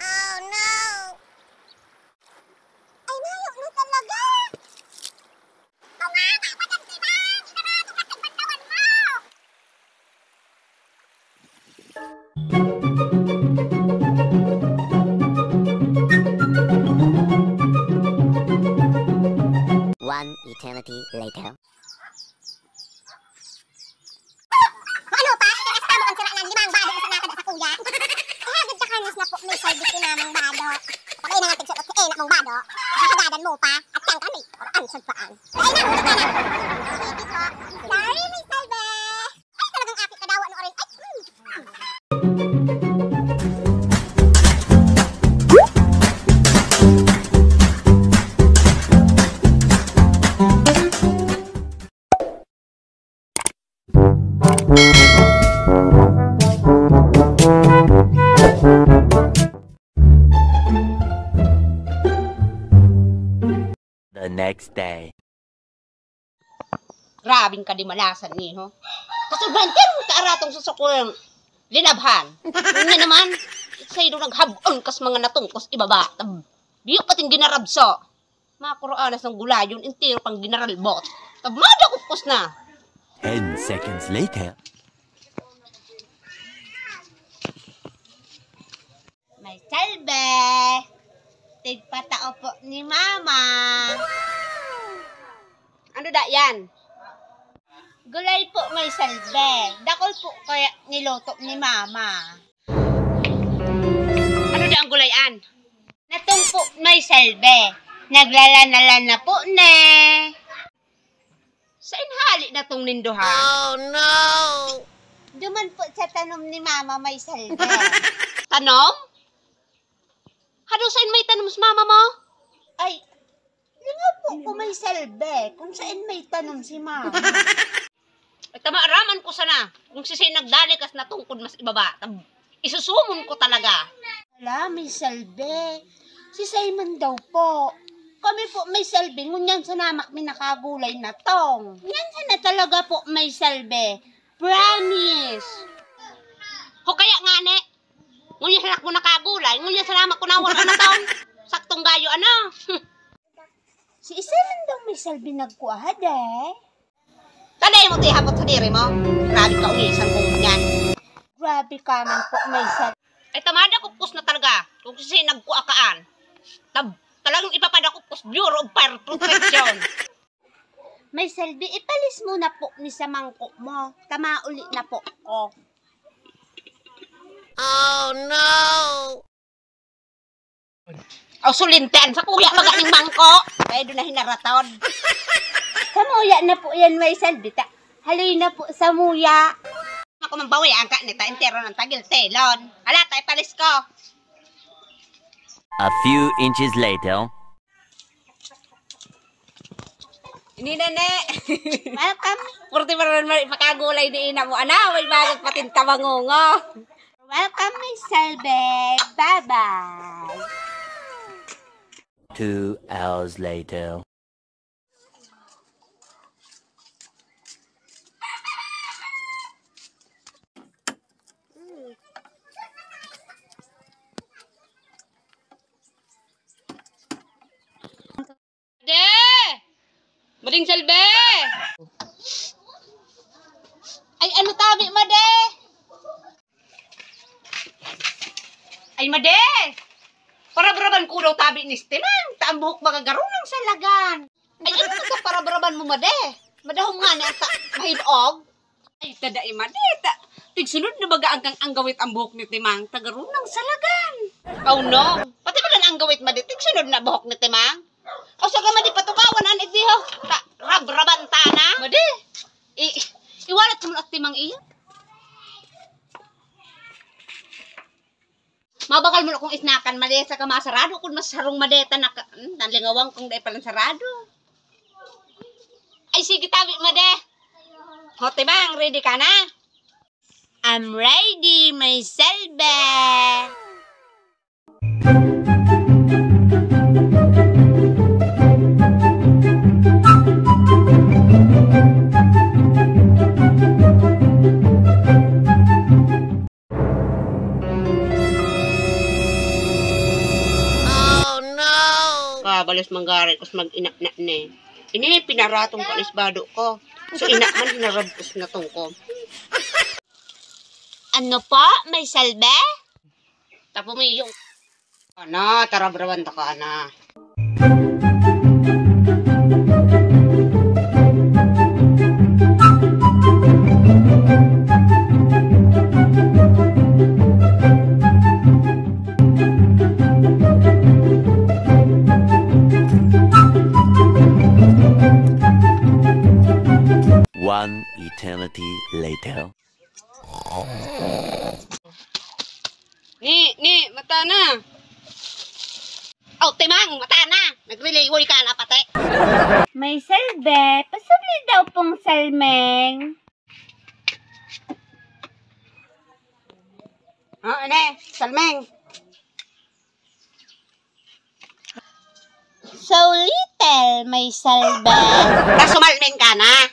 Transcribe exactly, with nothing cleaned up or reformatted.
Oh no! Ay, mayo na talaga! Tunga ka pa dyan, Timang! Ikarado ka sa bantawan mo! One eternity later. Ano pa? Ikaras ka mo ang sira ng limang bado sa nakada sa kuya. Hagad ka kanas na po, may salbit ni Mamang Bado. Pag ina nga tigsuot si Ina mong Bado, hahagadan mo pa, at kang kami, or ang sagpaan. Ay, na, huli ka na. Sige po. Sorry, may salbe. Ay, talagang apit na dawa, no, arin. Ay, hmm. The next day. Grabing kadimalasan ni, ho. Kasobra, enteron ka aratong sa sakuyang linabhan. Ngunyan naman, saindo naghab-on kas mga natungkos ibaba. Tab-, biyo pating ginarabso. Mga kuroanas ng gulayon, entero pang ginaralbot. Tab-, madakop kos na. Ten seconds later. May salbe. Tigpatao po ni Mama. Ano da yan? Gulay po, may salbe. Dakol po kaya niluto ni Mama. Ano da ang gulay an? Natong po, may salbe. Naglalanalan na po ne. Sain hali natong ninduhan? Oh, no! Duman po sa tanom ni Mama may salbe. Tanom? Hado sain may tanom si mama mo? Ay, lingaw po kung may salbe, kung sain may tanom si Mama. Ay, tama, araman ko sana kung sisay nagdali kas natungkod mas ibaba. Tab-, isusumon ko talaga. Wala, may salbe. Si Simon daw po. Kami po may salbe, ngunyan sana mak mi nakagulay na tong. Ngunyan sana talaga po may salbe. Promise. Ho, kaya nga, ne. Ngunyan sana ako nakagulay, ngunyan sana mak ko nawara na tong. Saktong gayo, ano? Si Simon daw may salbe nagkuha, hade. Kanay mo, ti, hapot sa diri mo. Grabe ka, ulisan ko ngunyan. Grabe ka man po, may sal- Ay, tamada, kupkos na talaga. Kung kasi nagkua kaan. Tab-, talagang ipapadakop ko sa Bureau of Fire Protection. May salbe, ipalis mo na po ni sa mangko mo. Tama uli na po ko. Oh, no! Aw, sulintian, sakuya baga ning mangko. Kaya doon na hinaratod. Samuya na po yan, may salbe ta. Haloy na po, samuya. Ako mambawi, ang kanita, entero ng tagil, telon. Hala, tayo palis ko. A few inches later. Ini na, ne. Welcome. Purti pa naman, mali, pakagulay ni ina mo. Ana, may bagag patinta mangungo. Welcome, Miss Salve. Bye-bye. Two hours later. Made! Mading Salve! Ay, ano tabi, Made? Ay, Made! Parabraban ko daw tabi ni Esteban. Ta ang buhok baga garo nang salagan. Ay, ano ka parabraban mo, Made? Madahom nga ni ata mahibog. Ay, tada ima, deta. Tigsunod na baga ang kang anggawit ang buhok ni Timang, tagarunang salagan. Oh, no. Pati ba na Ang gawit madi, tigsunod na buhok ni Timang. O, saga madi patukawan an idiho. Ta, rabraban ta na. Madi, i-, iwalat mo na Timang iyo. Mabakal mo na kung isnakan, madi, saga masarado, kun masarong madi, ta naka-, hmm, nalingawan kung dai palan sarado. Ay, sige, tabi, madi. Ho, Timang, ready ka na? I'm ready, may salbe. Kabalos manggari kus mag-inaknak ne. Ini pinaratong ko an isbado ko. So, inak man, hinarabos na tong ko. Ano po? May salbe? Tapo mo yung Ana, tarabrawan ta ka na. One eternity later. Ni, ni, mata na. Oh, Timang, mata na. Nagriliwoy ka na pati. May salbe, pasubli daw pong salmeng. Ah, ane, salmeng. So little, may salbe. Tasumalming ka na.